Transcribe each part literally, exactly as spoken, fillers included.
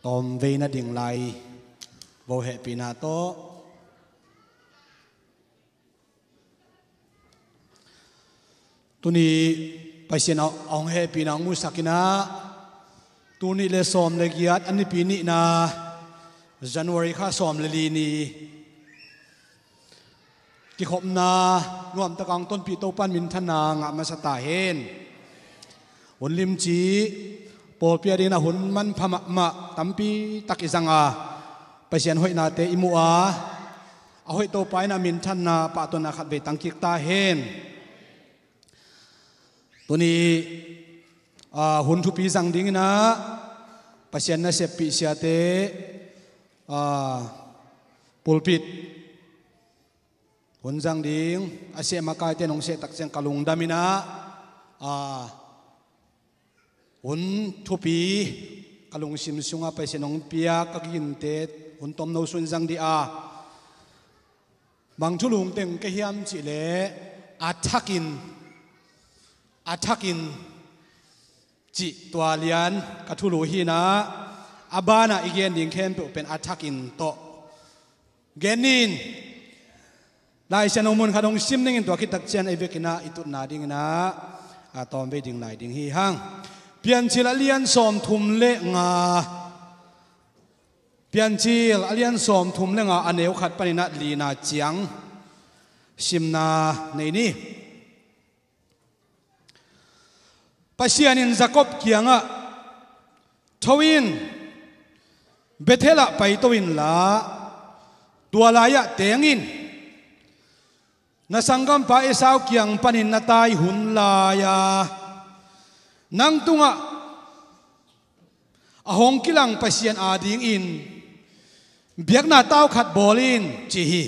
Tawmvei na ding lai, vo hehpihna tawh. Tuni Pasian a hong hehpihna hong musak in ah, tuni le sawm le giat a nipi nihna, January kha sawm le li ni kikhopna nuamtak a hong tonpih Topa'n minthanna ngah masa ta hen. Hun limci pawlpi a dingin a hun manpha mahmah tampi tak i zang a, Pasian hoihnate i mu a, a hoih Topa in a minthanna pahtawinak khatvei tangkik ta hen. Tuni, ah, hun thupi zang dingin ah Pasian naseppih siate, ah, pulpit hun zang ding a seh makaite nong seh tak ciang ka lungdam in ah, ah, hun thupi ka lungsim sungah Pasian hong pia ka ginte hun tomno sun zang dih a, bang thulu teng ka hiam cih leh a thakin, a thakin cih tua lian ka thulu hi in ah, a banah i gen ding khempeuh pen a thakin tawh gen ni in. Lai Siangtho mun khat hong sim ning in, tua khit tak ciang ei vekin ah i tutna dingin ah, a tawmvei ding lai ding hi hang. Piancil a lian sawmthum le nga, Piancil a lian sawmthum le nga a neu khat panin ah lina ciang simna nei ni. Pasian in Jacob kiangah, "Tho in, Bethel ah paito inla, tua lai-ah teng in. Na sanggampa Esau kiang panin na tai hun lai-a nang tungah a hong kilang Pasian adingin biakna tau khat bawl in," ci hi.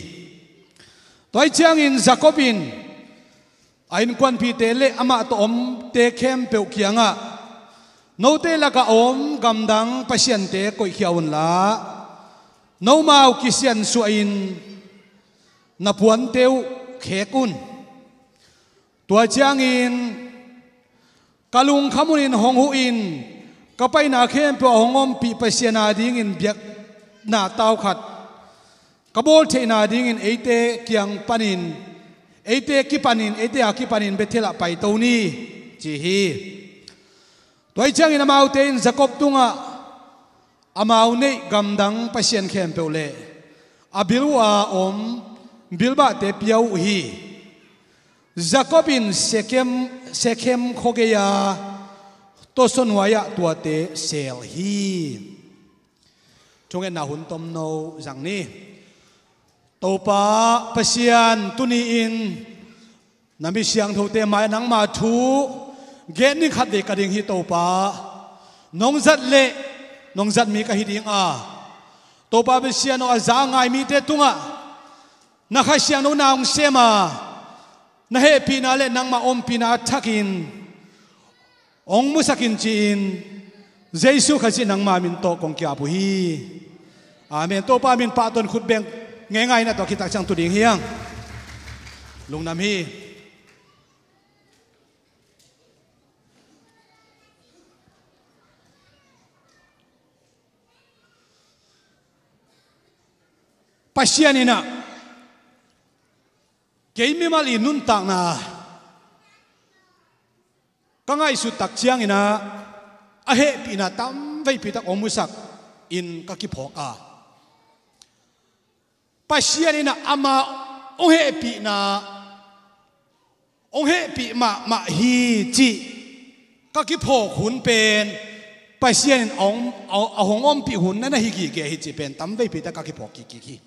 Tua ahih ciangin Jacob in a innkuanpihte le amah tawh omte khempeuh kiangah, "Note lakah a om gamdang pasiante koihkhia unla, nomau kisiansuahin na puante uh khek un. Tua ciangin ka lungkham hunin hong huh in, ka paina khempeuh a hong ompih Pasian adingin biakna tau khat ka bawl theihna dingin eite kiang panin, eite kipanin, eite a kipanin Bethel ah paito ni," ci hi. Tua ahih ciangin amaute in Jacob tungah amau neih gamdang pasian khempeuh le a bil uh a om bilbahte pia uh hi. Jacob in Shekhem, Shekhem khuagei-a tawsaw nuai-ah tuate seel hi. Thungetna hun tomno zang ni. Topa Pasian, tuni-in na mi siangthote mai-ah nangma thu gen ding khatvei ka ding hi Topa. Nong zat leh nong zat mi ka hi ding a, Topa Pasian aw, a za a ngai mite tungah na Kha Siangtho na hong sem a, na hehpihna le nangma ompihna a thakin hong musak in ci-in, Jesu Khazih nangma min tawh kong ki-ap uh hi. Amen. Topa min pahtawi in khut beng ngeingai in, a tua khit tak ciang tu ding hi hang. Lungdam hi. Pasian in ah kei mimal i nuntakna ka ngaihsut tak ciangin ah a hehpihna tamveipi tak hong musak in ka kiphawk a, Pasian in ah ama hong hehpihna, hong hehpih mahmah hi cih ka kiphawk hun pen Pasian in a hong, a, a hong ompih hun na na hi gige hi cih pen tamveipi tak ka kiphawk kikkik hi.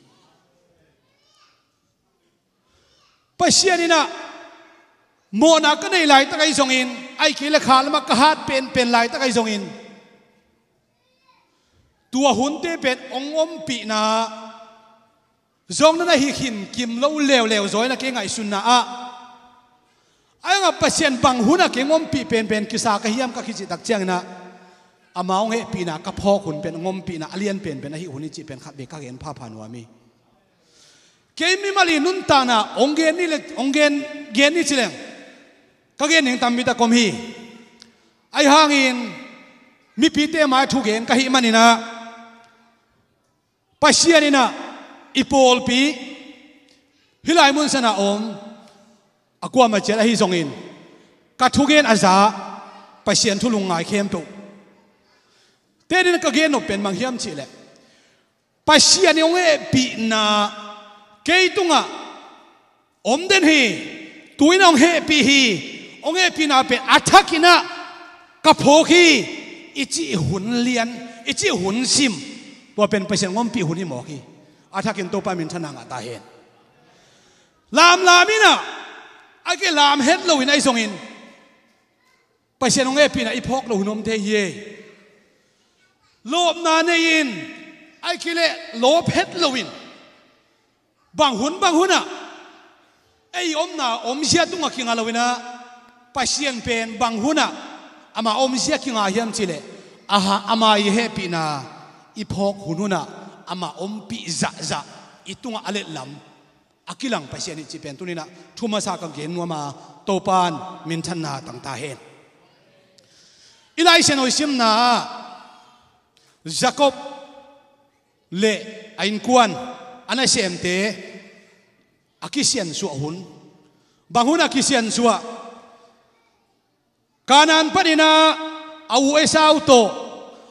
Pasian in ah mawhna ka neih laitak ahi zongin, ahih kei leh kha lamah ka hat penpen laitak ahi zongin, tua hunte pen hong ompihna zong na na hi khin kim lo leuleu zaw in ah kei ngaihsunna ah, a hang ah Pasian bang hun ah kei hong ompih penpen kisa ka hiam ka kici tak ciangin ah, ama hong hehpihna ka phawk hun pen hong ompihna a lian penpen ahi hun hi cih pen khatvei ka gen phapha nuam hi. Kei mimal i nuntakna hong gen ni le, hong gen, gen ni ci leng ka gen ding tampi tak om hi. Ahi hangin mipite mai-ah thugen ka hih manin ah, Pasian in ah i pawlpi, hih lai mun san a om a kuamah ciat ahi zongin, ka thugen a za, Pasian thu lungngai khempeuh. Tenin ka gen nop pen bang hiam cih leh, Pasian in hong hehpihna kei tungah om den hi. Tu-in hong hehpih hi. Hong hehpihna pen a thakin ah ka phawk hi, i cih hun lian, i cih hun sim, tua pen Pasian hong ompih hun hi mawk hi. A thakin Topa minthanna ngah ta hen. Lamlam in ah, a kilam het loin ahi zongin, Pasian hong hehpihna i phawk loh hun om thei hi. Lawpna nei-in, ahih kei leh lawp het loin, bang hun bang hun ah ei omna omzia tungah kinga loin ah, Pasian pen bang hun ah ama omzia kinga hiam cih leh, aha, ama i hehpihna i phawk hun hun ah ama ompih zahzah i tungah a letlam a kilang Pasian hi cih pen tuni-in ah thu masa ka gen nuam a, Topa'n minthanna tang ta hen. I Lai Siangtho i simna ah Jakob le a innkuan, a nasemte a kisiansuah hun. Bang hun a kisiansuah? Kanaan panin ah a u Esau tawh,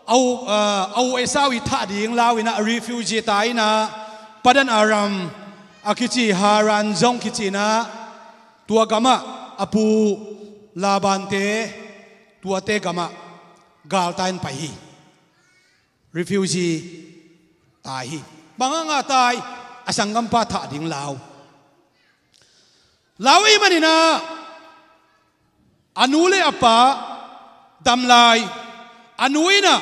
a u, ah, a u Esau i thah ding lau-in ah refugee ta in ah, Padan Aram a kici, Haran zong kici-in ah, tua gamah a pu Laban-te, tuate gamah galtai-in pai hi. Refugee tai hi. Bang hanga tai? A sanggampa thah ding lau. Lau ahih manin ah, a nu le a pa dam lai, a nu in ah,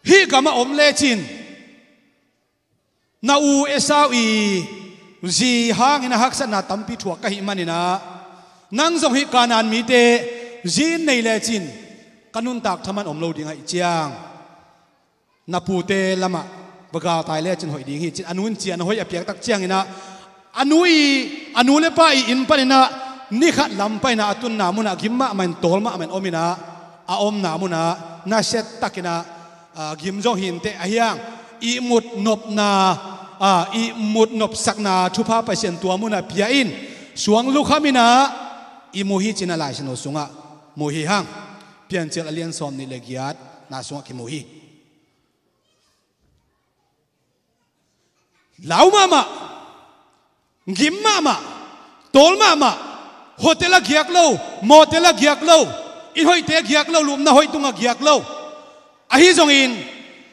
hih gamah om lecin, na u Esau i zi hangin ah haksatna tampi thuak ka hih manin ah, nang zong hih Kanaan mite zi in nei lecin, ka nuntak thaman om lo ding ahih ciang, na pute lamah va galtai lecin hoih ding hi, ci-in a nu in cian hoih a piak tak ciangin ah, a nu i, a nu le pa i inn panin ah ni khat lam pai-in ah a tunna munah gim mahmah in, tawl mahmah in om in ah, a omna munah nasia takin ah, ah, gim zong hi inteh, ahi hang ihmut nopna, ah, ihmut nopsakna thupha Pasian tua munah pia in, suang lukham in ah i mu hi, ci-in ah Lai Siangtho sungah mu hi hang. Piancil a lian sawmnih le giatna sungah kimu hi. Lau mahmah, gim mahmah, tawl mahmah, hotel ah giak lo, motel ah giak lo, inn hoihte ah giak lo, lupna hoih tungah giak lo. Ahi zongin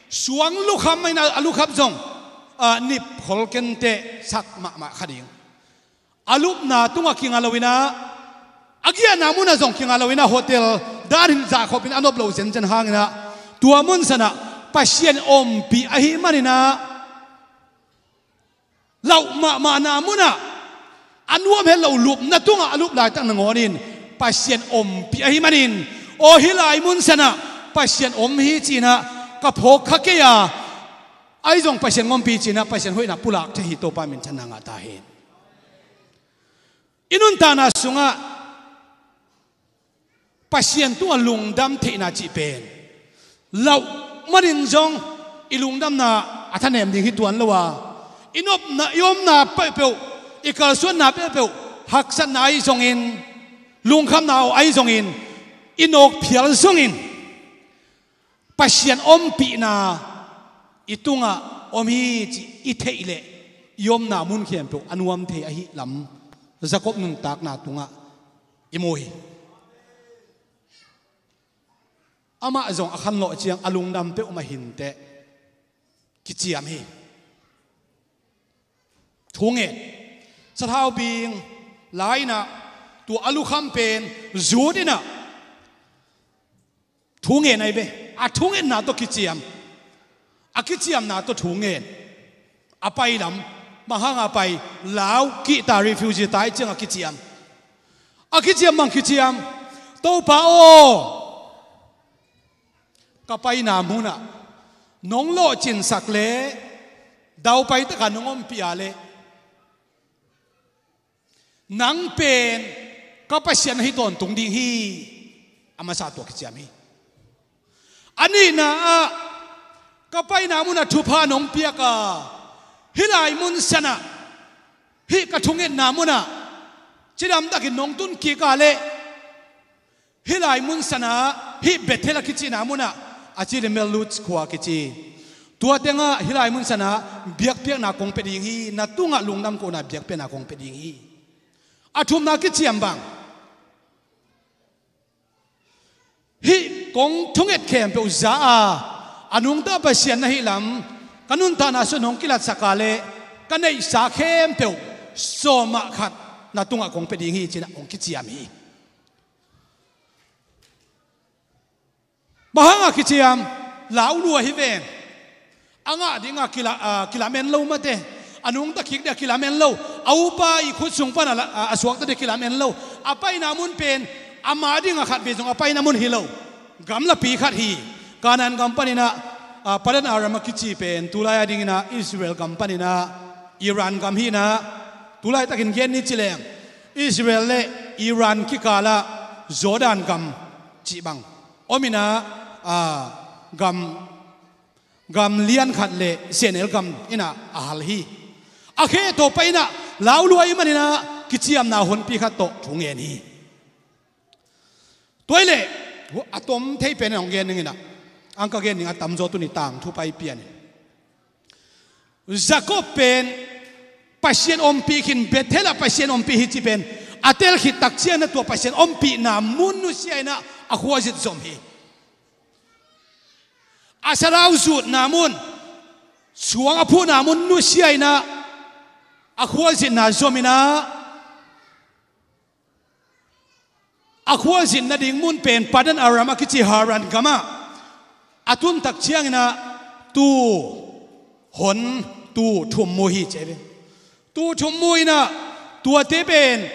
suang lukham in ah, a lukhap zong, ah, nip khol kei inteh, sak mahmah kha ding. A lupna tungah kinga loin ah, a giahna munah zong kinga loin ah, hotel dan in zahkhopin a nop loh zenzen hangin ah, tua mun sanah Pasian ompih ahih manin ah, lauh mahmahna munah, a nuam het loh lupna tungah a lup laitak nangawnin Pasian ompih ahih manin, aw, hih lai mun sanah Pasian om hi, ci-in ah ka phawk kha kei a, ahi zong Pasian hong ompih, ci-in ah Pasian hoihna pulak thei hi. Topa minthanna ngah ta hen. I nuntakna sungah Pasian tungah lungdam theihna cih pen, lauh manin zong i lungdamna a thanem ding hi tuan lo a, i nopna, i omna peuhpeuh, i kalsuanna peuhpeuh, haksatna ahi zongin, lungkhamna ahi zongin, i nawk phial zongin, Pasian ompihna i tungah om hi cih i theih leh, i omna mun khempeuh a nuam thei ahih lam Jakob nuntakna tungah i mu hi. Amah zong a khanlawh ciang a lungdam peuhmah hi inteh, kiciam hi. Thu ngen. Sathau bing la-in ah, tua a lukham pen zut in ah, thu ngen ahi ve. A thu ngenna tawh kiciam, a kiciamna tawh thu ngen. A pai lam, bang hanga pai? Lau kihta, refugee ta ahih ciang a kiciam. A kiciam bang kiciam? Topa aw, ka paina munah nong lawhcinsak leh, daupai takah nong ompih a leh, nang pen ka Pasian na hi tawntung ding hi. A masa tua kiciam hi. A nihna ah, ka paina munah thupha nong piak a, hih lai mun sanah, hih ka thungetna munah cidamtakin nong tun kik a leh, hih lai mun sanah, hih Bethel a kicihna munah, a ci le Mellut khua kici, tua tengah hih lai mun sanah biakpiakna kong pia ding hi, na tungah lungdam kohna biakpiakna kong pia ding hi. A thumna kiciam bang, hih kong thunget khempeuh za a, a nungta Pasian na hih lam ka nuntakna sung hong kilatsak a leh, ka neihsa khempeuh sawmah khat na tungah kong pia ding hi, ci-in ah hong kiciam hi. Bang hanga kiciam? Lau lua hi ven. A ngah dinga kila, a, kilamen lo mate. A nungta kik dinga kilamen lo. A upa i khut sung pan a la, a, a suakta dinga kilamen lo. A paina mun pen, ama dinga khat vei zong a paina mun hi lo. Gamlapi khat hi. Kanaan gam panin ah, a, Padan Aram a kici pen, tulai a dingin ah Israel gam panin ah Iran gam hi-in ah, tulaitakin gen ni ci leng, Israel le Iran kikalah Jordan gam cih bang om-in ah, a, gam, gam lian khat le sehnel gam in ah a hal hi. A khe tawh pai-in ah lau lua ahih manin ah kiciamna honpi khat tawh thu ngen hi. Tua hi leh, a tom thei pen hong gen ning in ah, ang ka gen ning a tamzaw tuni tangthu pai pian in. Jacob pen Pasian ompih khin, Bethel ah Pasian ompih hi cih pen a tel khit tak ciangin ah tua Pasian ompihna mun nusia-in ah a khuazin zom hi. A salau zutna mun, suang a phuhna mun nusia-in ah a khuazin ah zom-in ah, a khuazin nading mun pen Padan Aram a kici Haran gamah a tun tak ciangin ah tuu hon, tuu thum mu hi ci hi. Tuu thum mu-in ah, tuate pen,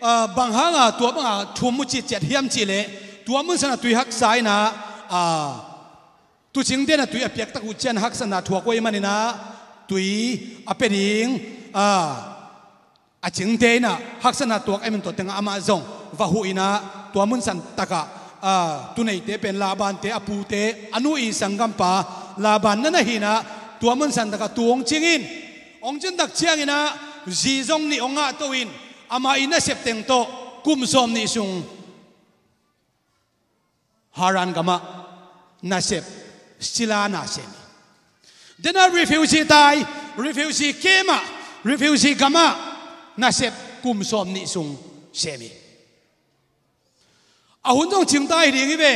a, bang hanga tua banga thum mu citciat hiam cih leh, tua mun sanah tui haksa-in ah, a, tuucingte'n ah tui a piak tak uh ciang haksatna thuak uh ahih manin ah tui a pia ding, a, a cingte in ah haksatna tuak ahih manin tua tengah amah zong va huh-in ah, tua mun san takah, a, tuuneite pen Laban-te, a pute, a nu i sanggampa Laban na na hi-in ah, tua mun san takah tuu hong cing in. Hong cin tak ciangin ah zi zong nih hong ngahto-in, ama i nasep teng tawh kum sawmnih sung Haran gamah nasep, sila na sem hi. Deihna refugee tai, refugee camp ah, refugee gamah nasep kum sawmnih sung sem hi. A hun zong cingta hi ding hi ve.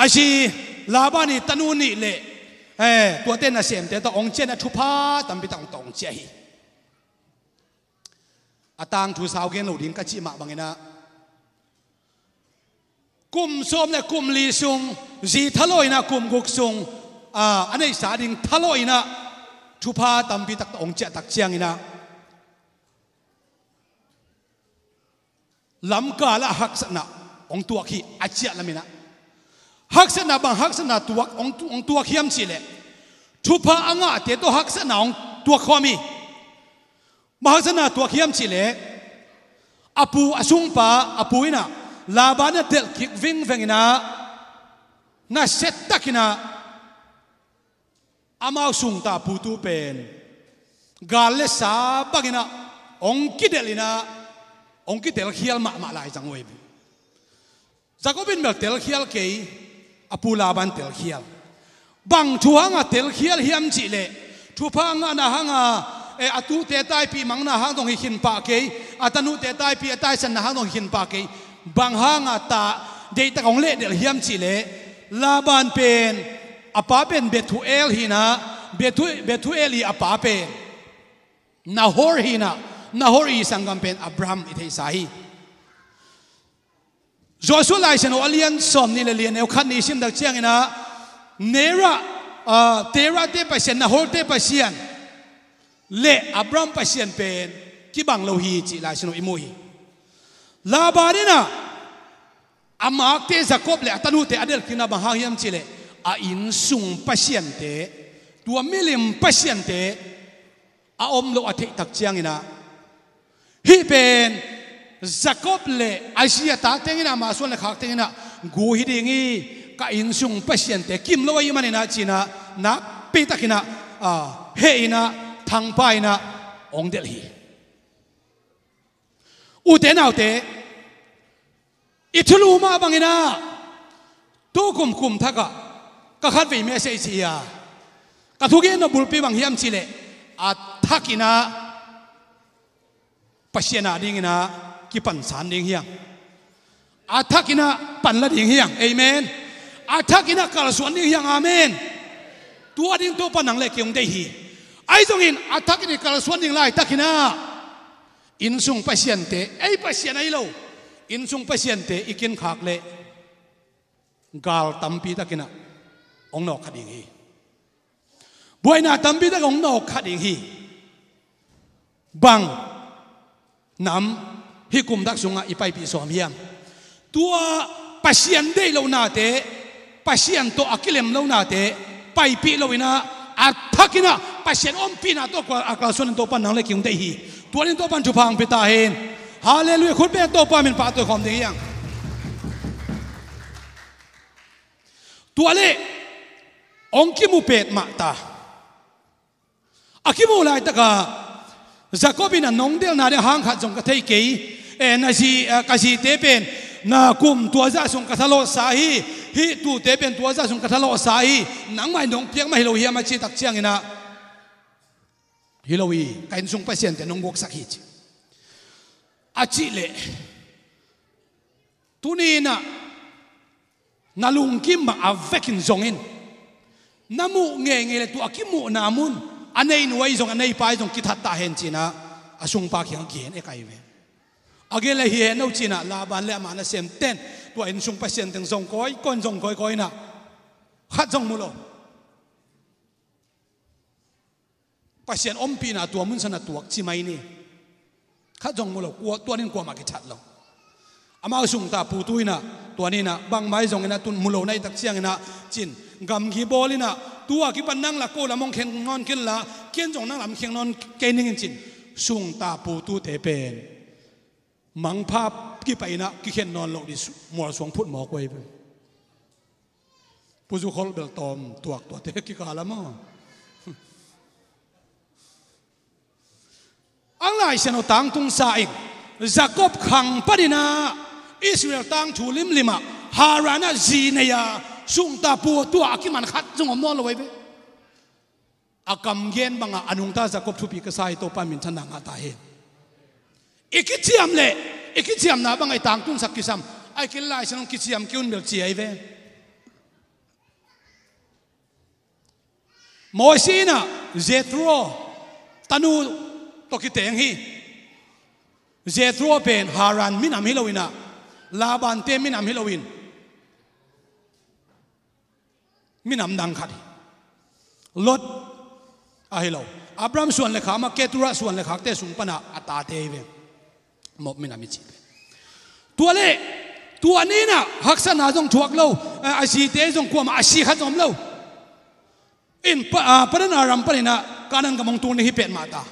A zi Laban i tanu nih le, eh, tuate nasemte tawh hong ciah-in ah thupha tampi tak hong tawh hong ciah hi. A tangthu sau gen lo ding ka cih mah bangin ah, kum sawm le kum li sung, zi thalawh-in ah kum guk sung, a, a neihsa ding thalawh-in ah thupha tampi tak tawh hong ciah tak ciangin ah, lamkal ah haksatna hong tuak hi, a ciah lamin ah. Haksatna bang haksatna tuak, hong tu-, hong tuak hiam cih leh, thupha a ngahte tawh haksatna hong tuak khawm hi. Bang haksatna tuak hiam cih leh, a pu, a sungpa, a pu in ah Laban a delh kik vingveng in ah, nasia takin ah, amau sungta putu pen gal le sa bangin ah hong kidelh in ah, hong kitelkhial mahmah lai zang uh hi. Jacob in bel telkhial kei, a pu Laban telkhial. Bang thu hanga telkhial hiam cih leh, thupha ngahna hanga, eh, a tute taipih mangna hang dong hi khin pah kei, a tanute taipih a taisanna hang dong hi khin pah kei. Bang hanga ta deihtak hong lehdelh hiam cih leh, Laban pen, a pa pen Bethuel hi-in ah, Bethu-, Bethuel i a pa pen Nahor hi-in ah, Nahor i sanggam pen Abraham i theihsa hi. Joshua Lai Siangtho a lian sawmnih le lian neu khat nih i sim tak ciangin ah, Nerah, ah, Terah-te Pasian, Nahor-te Pasian le Abraham Pasian pen kibang lo hi cih Lai Siangtho i mu hi. Laban in ah a makte Jacob le a tanute a delhkikna bang hang hiam cih leh, a innsung pasiante, tua milim pasiante a om loh a theih tak ciangin ah, hih pen Jacob le a zi a ta teng in ah, ama suan le khak teng in ah gu hi ding hi, ka innsung pasiante kim lo ahih manin ah ci-in ah nakpi takin ah, ah, heh in ah, thangpha in ah hong delh hi. Ute naute, i thulu mah bangin ah, tu kum kum thak ah ka khatvei message hi a, ka thugen nop bulpi bang hiam cih leh, a thak in ah Pasian a dingin ah kipansan ding hi hang. A thak in ah pan la ding hi hang. Amen. A thak in ah kalsuan ding hi hang. Amen. Tua ding Topa'n nang le kei hong deih hi. Ahi zongin a thak in i kalsuan ding laitakin ah, innsung pasiante, ei Pasian ahi lo, innsung pasiante i kinkhak leh gal tampi takin ah hong nawk kha ding hi. Buaina tampi tak hong nawk kha ding hi. Bang nam hih kum thak sungah i paipih sawm hiam? Tua Pasian deih lohnate, Pasian tawh a kilem lohnate paipih lo in ah, a thak in ah Pasian ompihna tawh a kalsuan in Topa'n nang le kei hong deih hi. Tua ding Topa'n thupha hong pia ta hen. Halleluiah. Khut beng, Topa min pahtawi khawm ding hi hang. Tua leh hong kimu pet mah ta. A kimuh laitak ah Jacob in ah, nong delhna ding hang khat zong ka thei kei. Eh, na zi, eh, ka zite pen na kum tua zah sung ka thalawhsa hi. Hih tute pen tua zah sung ka thalawhsa hi. Nangmah in nong piak mah hi lo hiam a cih tak ciangin ah, hi lo hi, ka innsung pasiante nong guaksak hi ci. A cih leh, tuni in ah na lungkim bang a vekin zong in, na muh ngeingei leh tua a kimuhna mun, a neinu ahi zong, a neipa ahi zong kithat ta hen ci-in ah, a sungpa kiangah gen ek ahi ve. A gen leh hi hen lo ci-in ah, Laban leh ama nasemte'n tua innsung pasian teng zong kawikawi in, zong kawikawi in ah, khat zong mu lo. Pasian ompihna tua mun san ah tuak ci mai ni. Khat zong mu lo, kua, tua ni in kuamah kithat lo. Amau sungta putu in ah, tua ni in ah, bangmah ahi zongin ah, tun mu lo na hih tak ciangin ah, ci-in gamgi bawl in ah, tua kipan nang lah ko lam hong khen nawn kei inla, ken zong nang lam khen nawn kei ning in ci-in, sungta putute pen mangpha kipah in ah kikhen nawn loh ding su-, mualsuang phut mawk uh ahi ve. Pu Zu Khol bel tawm tuak tuate kikal a maw. A Lai Siangtho tangtungsa in Jacob khang panin ah Israel tangthu limlim ah Haran ah zi nei a, sungta pu tua a kiman khat zong om nawn lo ahi ve. A kam gen bangah a nungta Jacob thupi ka sa hi. Topa minthanna ngah ta hen. I kiciam leh, i kiciamna bangah i tangtungsak kisam, ahih kei leh Lai Siangtho in kiciam kei un bel ci ahi ve. Mosi in ah Jethro tanu tawh kiteng hi. Jethro pen Haran minam hi lo in ah, Laban-te minam hi lo in, minam dang khat hi. Lot ahi lo. Abraham suan le khak mah, Ketura suan le khakte sung pan ah a tate ahi ve. Moab minam i cih pen. Tua leh, tua ni in ah haksatna zong thuak lo, a, a zite zong kuamah a si khat zong om lo. In Pa-, a, Padan Aram panin ah Kanaan gam hong tung ding hi pet mah ta.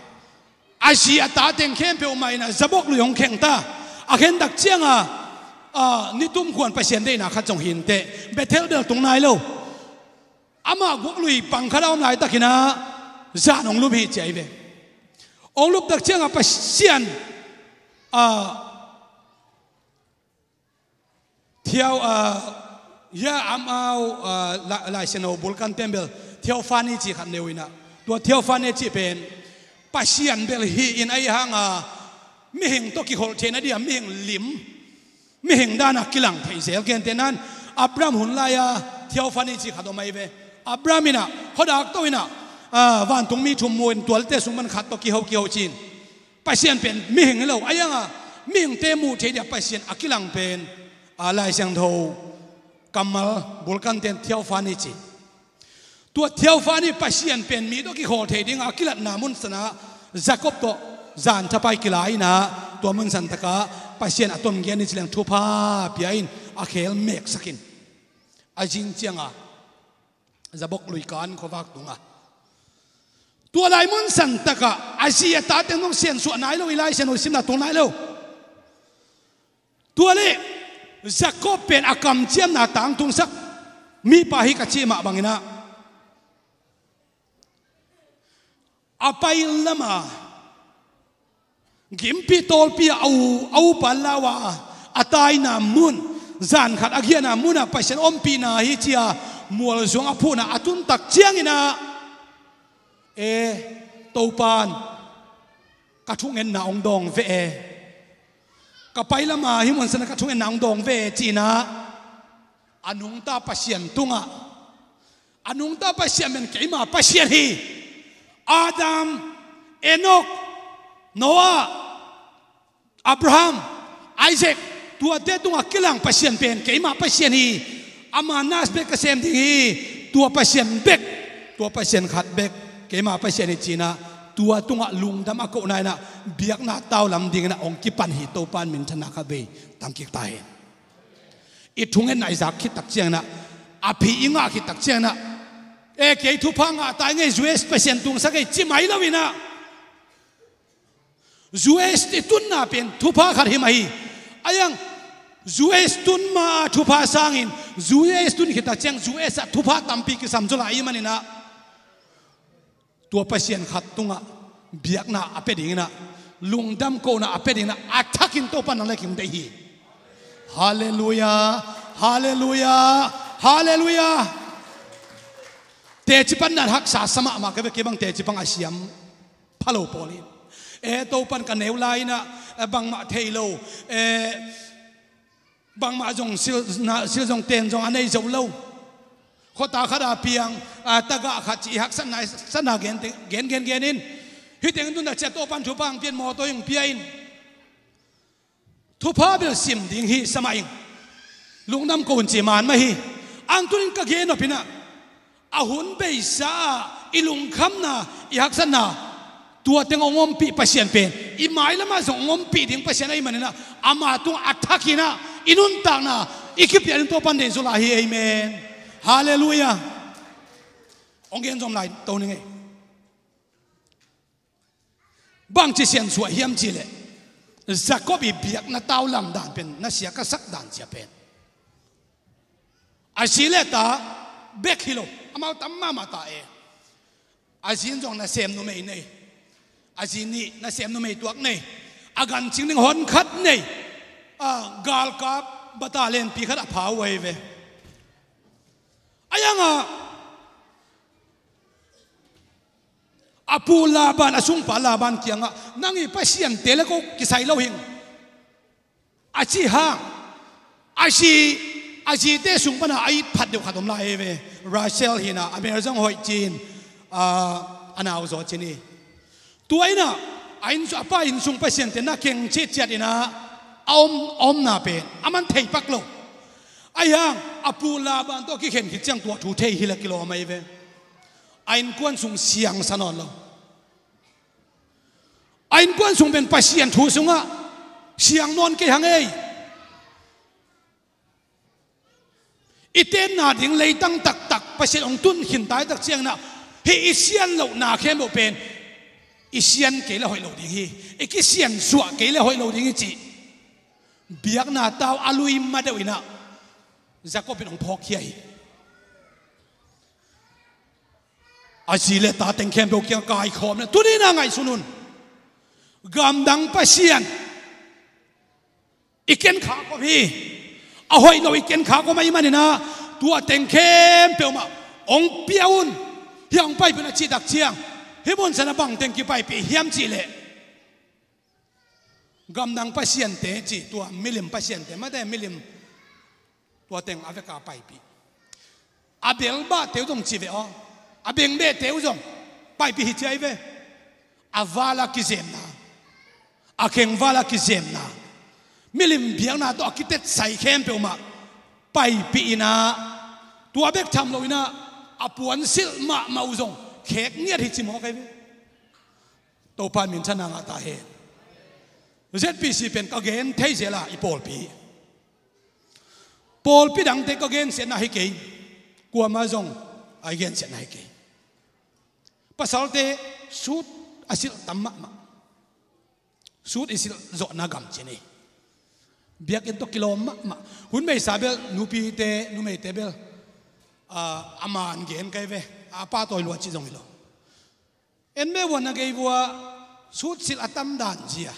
A zi a ta teng khempeuh mah in ah Jabok lui hong kheng ta. A khen tak ciang a, a, ni tum kuan Pasian deihna khat zong hi inteh, Bethel bel tung nai lo. Amah guak lui pang khat a om laitakin ah zan hong lup hi ci ahi ve. Hong lup tak ciang a Pasian, a, Theo, ah, ya, amau, ah, la-, Lai Siangtho bulkan ten bel theophany cih khat nei uh in ah. Tua theophany cih pen Pasian bel hi in, ahih hang a mihing tawh kikholh theihna ding a mihing lim, mihing dan a kilang thei zel gentehna in Abraham hun lai a theophany cih khat om ahi ve. Abraham in ah khuadak to in ah, ah, vantungmi thum mu in tuate sung pan khat tawh kiho kiho ci-in. Pasian pen mihing hi lo, ahih hang a mihingte muh theih ding a Pasian a kilang pen, a, Lai Siangtho kammal bulkan ten theophany ci. Tua theophany, Pasian pen mi tawh kikholh theih ding a kilatna mun san ah Jacob tawh zan thapai kila in ah, tua mun san tak ah Pasian a tom gen ni ci leng thupha pia in a khel meksak in, a zing ciang a Jabok lui kan khuavak tung a. Tua lai mun san tak ah a zi a ta teng zong siansuah nai lo, i Lai Siangtho simna tung nai lo. Tua leh Jacob pen a kamciamna tangtungsak Mipa hi ka cih mah bangin ah, a pai lama gimpi tawlpi a u, a upa lau a, a taina mun, zan khat a giahna munah Pasian ompihna hi ci-a mualzuang a phuhna a tun tak ciangin ah, e, Topan ka thungetna hong dawng ve e, ka pai lama hih mun sanah ka thungetna hong dawng ve e, ci-in ah a nungta Pasian tungah, a nungta Pasian pen keima Pasian hi. Adam, Enok, Noah, Abraham, Isaac, tuate tungah kilang Pasian pen keima Pasian hi. Ama nas bek ka sem ding hi. Tua Pasian bek, tua Pasian khat bek keima Pasian hi, ci-in ah tua tungah lungdam a kohna in ah biakna tau lam dingin ah hong kipan hi. Topan minthanna khat vei tangkik ta hen. I thungetna i zak khit tak ciangin ah, a phi i ngah khit tak ciangin ah, e, kei thupha ngah ta ing ei, U S Pasian tungsak ei, ci mai lo-in ah, U S i tunna pen thupha khat hi mah hi. A iang, U S tun ma-a thupha sangin, U S tun khit tak ciang U S ah thupha tampi kisam zaw lai ahih manin ah, tua Pasian khat tungah biakna a pia dingin ah, lungdam kohna a pia dingin ah, a thakin Topa nang le kei hong deih hi. Halleluiah, halleluiah, halleluiah. Teci pan dan haksa sa mahmah ka ve, kei bang teci pan a siam pha lo pawl hi. E, Topan ka neu lai-in ah, e, bangmah thei lo, e, bangmah zong sil, na, sil zong ten zong a nei zo lo. Khuata khat a piang, a, tagah khat ci i haksatna, satna gen, gen, gen, gen in. Hih teng in tun tak ciang Topan thupha hong pia in, mawtaw hong pia in. Thupha bel sim ding hi sa mah ing. Lungdam ko un ci man mah hi. Ang tun in ka gen nop in ah, a hun beisa ah i lungkhamna, i haksatna, tua teng hong ompih Pasian pen, i mailamah zong hong ompih ding Pasian ahih manin ah, ama tungah a thakin ah i nuntakna i kipia ding Topan deih zaw lai hi. Amen. Halleluiah. Hong gen zom lai to ning ei. Bangci siansuah hiam cih leh, Jacob i biakna tau lam dan pen, na sia ka sak dan sia pen, a zi le ta bek hi lo, amau tam mahmah ta e. A zi in zong nasem numei nei, a zi nih nasem numei tuak nei, a gancing ding hon khat nei, a, galkap battalion pi khat a pha uh ahi ve. A iang a, a pu Laban, a sungpa Laban kiangah, nang i pasiante le ko kisai lo hing, a cih hang, a zi, a zite sung pana a it phat deuh khat om lai hi ve. Rachel hi-in ah, a mel zong hoih ci-in, a, a nau zaw ci ni. Tua in ah, a inn, a pa inn sung pasiante na keng cih ciat in ah, a om, a omna pen a man thei pak lo. Ahi hang, a pu Laban tawh kikhen khit ciang tua thu thei hi la kilawm ahi ve. A innkuan sung siang sa nawn lo. A innkuan sung pen Pasian thu sungah siang nawn kei hang ei. I tenna ding leitang taktak Pasian hong tun khin tai tak ciangin ah, hih i sian lohna khempeuh pen i sian kei le hoih lo ding hi, i kisiansuah kei le hoih lo ding hi cih biakna tau a lui ma deuh in ah Jacob in hong phawkkhia hi. A zi le ta teng khempeuh kiang kaikhawm le tuni-in ah ngaihsun un. Gamdang pasian i kenkha kawm hi. A hoih lo i kenkha kawm ahih manin ah, tua teng khempeuh mah hong pia un. Hih hong paipih un a cih tak ciang, hih mun sanah bang teng kipaipih hiam cih leh, gamdang pasiante cih, tua milim pasiante mate, milim, tua teng a veka paipih. A belbahte uh zong ci ve aw, a bengbehte uh zong paipih hi ci ahi ve. A vala kizemna, a kheng vala kizemna, milim biakna tawh a kitetsai khempeuh mah paipih in ah, tua bek tham lo in ah, a puansilh mahmah uh zong khek ngiat hi ci mawk ahi ve. Topa in minthanna ngah ta hen. Z P C pen ka gen thei zel a, i pawlpi, pawlpi dangte ka gensiatna hi kei. Kuamah zong a i gensiatna hi kei. Pasalte suit a silh tam mahmah. Suit i silh zawhna gam ci ni. Biakinn tawh kilawm mahmah. Hun beisa bel nupite, numeite bel a, a man gen kai ve, a pa tawi lua ci zong hi lo. En me vua na gei vua, sutsilh a tam dan zia.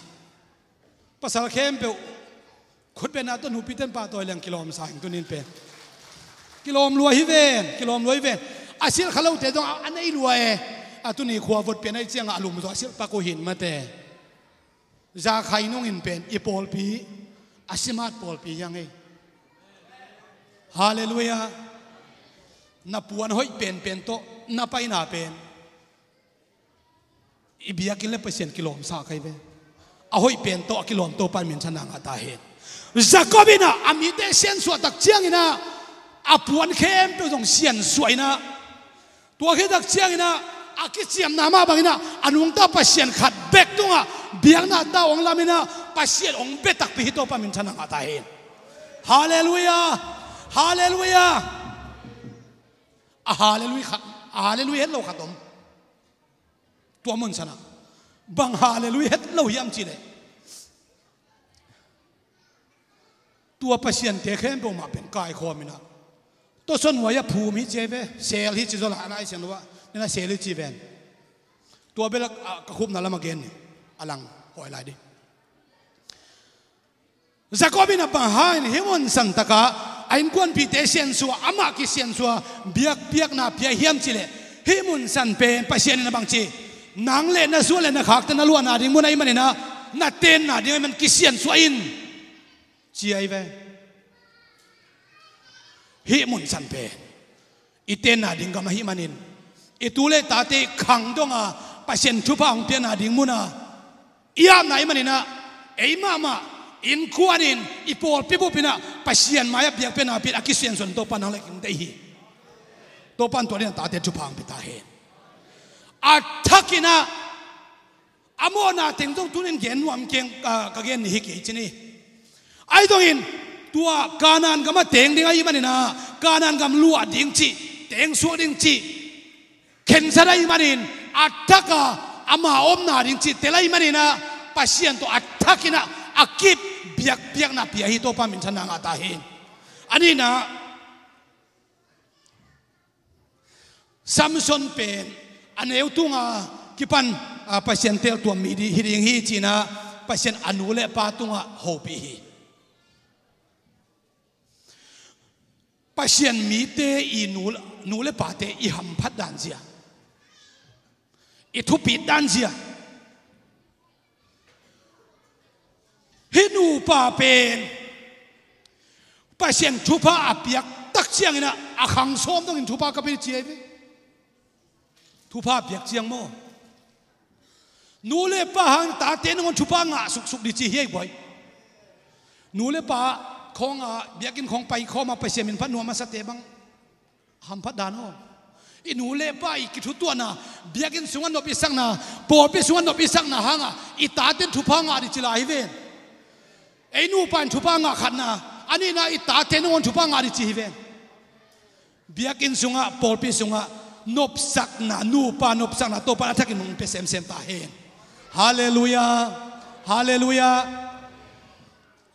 Pasal khempeuh khutbetna tawh nupiten pa tawi leng kilawm sa ing tunin pen. Kilawm lua hi ven, kilawm lua hi ven. A silh kha lote zong a, a nei lua e. A tuni khua vot pian ahi ciangah a lum zaw a silh pak uh hin mate. Zakhai nungin pen i pawlpi a simat pawlpi hiang ei. Halleluiah. Na puan hoih penpen tawh na paina pen i biakinn le Pasian kilawmsa kai ve. A hoih pen tawh a kilawm Topan minthanna ngah ta hen. Jacob inah a mite siansuah tak cianginah a puan khempeuh zong siansuah inah, tua khit tak cianginah a kiciamna mah banginah a nungta Pasian khat bek tungah biakna ta hong laminah Pasian hong bia takpi hi Topan minthanna ngah ta hen. Halleluiah. Halleluiah. A halleluiah khat, a halleluiah het lo khat om. Tua mun sanah bang halleluiah het lo hiam cihleh, tua Pasian te khempeuh mah pen kaikhawm inah, tawsawn huai a phum hi ci ve, sel hi ci zaw la, a Lai Siangtho ah nena sel hi ci ven. Tua bel a, ka khupna lam a gen ni, a lang hawi lai dih. Jacob inah bang hangin hih mun san takah a innkuanpihte siansuah, amah kisiansuah, biakpiakna pia hiam cihleh, hih mun san pen Pasian inah bang ci, nang le na suan le na khakte na luahna ding mun ahih maninah na tenna ding ahih man kisiansuah in, ci ahi ve. Hih mun san pen i tenna ding gam ahih manin, i tu le tate i khang donga Pasian thupha hong piakna ding muna i apna ahih maninah, ei mahmah innkuanin i pawlpi bupinah Pasian mai-ah biakpiakna pia a kisiansuah Topa nang le kei hong deih hi. Topan tua dinah tate thupha hong pia ta hen. A thakinah a mawhna teng zong tunin gen nuam keng, ka, ka gen ni hi kei ci ni. Ahi zongin tua Kanaan gam a teng ding ahih maninah Kanaan gam luah ding cih, teng suak ding cih khensat ahih manin a thaka ama omna ding cih tel ahih maninah Pasian tawh a thakinah a kip biakpiakna pia hi Topa minthanna ngah ta hen. A nihna Samson pen a neu tunga kipan, a, Pasian teltuam mi dih hi ding hi cinah Pasian a nu le pa tungah hopih hi. Pasian mite i nu, nu le pate i hamphat dan zia, i thupit dan zia. Hih nupa pen Pasian thupha a piak tak cianginah a khang sawm dongin thupha ka pia ci ahi ve. Thupha a piak ciang maw? Nu le pa hang tate nangawn thupha ngah suksuk dih ci hi ahi buai. Nu le pa khawnga biakinn khawng pai khawma Pasian min phat nuam a sate bang hamphat dan aw. I nu le pa i kithutuahna, biakinn sungah nop i sakna, pawlpi sungah nop i sakna hangah i taten thupha ngah dih ci lai hi ven. Ei nupa in thupha ngah khatna, a nihna i tate nangawn thupha ngah dih ci hi ven. Biakinn sungah, pawlpi sungah nopsakna, nupa nopsakna Topa a thakin hong pia semsem ta hen. Halleluiah. Halleluiah.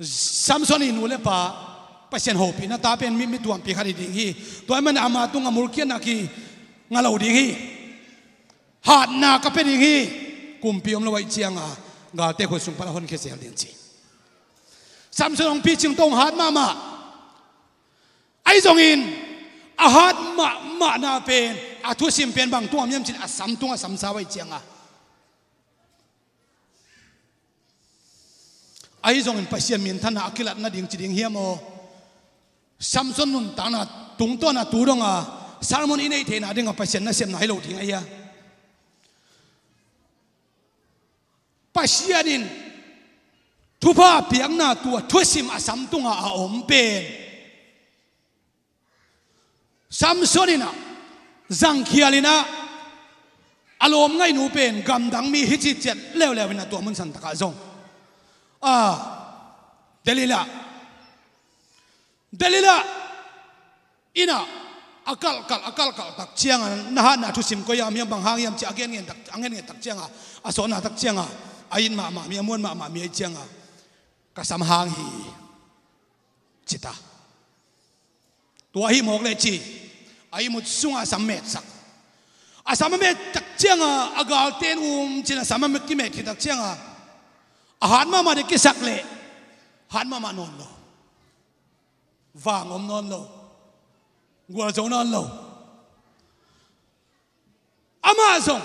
Samson i nu le pa Pasian hopihna ta pen mi, mi tuampi khat hi ding hi. Tua ahih manin ama tungah mulkiatna kingah lo ding hi. Hatna ka pia ding hi. Kumpi om lo ahih cianga galte khut sung pan a honkhia zel ding ci. Samson hong picing tawh hong hat mahmah. Ahi zongin a hat mahmahna pen a thusim pen bang tungah hiam cin a sam tungah sam sa uh ahih cianga. Ahi zongin Pasian minthanna a kilat nading ci ding hiam aw? Samson nuntakna tungtawna tu donga sermon i neih theihna dinga Pasian nasepna hi lo ding ahi a. Pasian in thupha piakna tua thusim a sam tunga a om pen Samson inah zangkhial inah a lawm ngaihnu pen gamdang mi hi ci ciat leuleu inah tua mun santakah zong, a, Delilah, Delilah inah a kalhkalh, a kalhkalh tak cianga na hatna thusim koi-ah hiam, bang hang hiam ci a genngen tak, a genngen tak cianga, a sawtna tak cianga a it mahmah mi, a muan mahmah mi ahih cianga ka sam hang hi ci ta. Tua ahi mawk leh ci, A ihmut sungah a sam metsak. A sam a metsak ciangah a galte in um cin a sam a kimet khit tak ciangah a hat mahmah ding kisak leh hat mahmah nawn lo. Vang om nawn lo. Gualzo nawn lo. Amah zong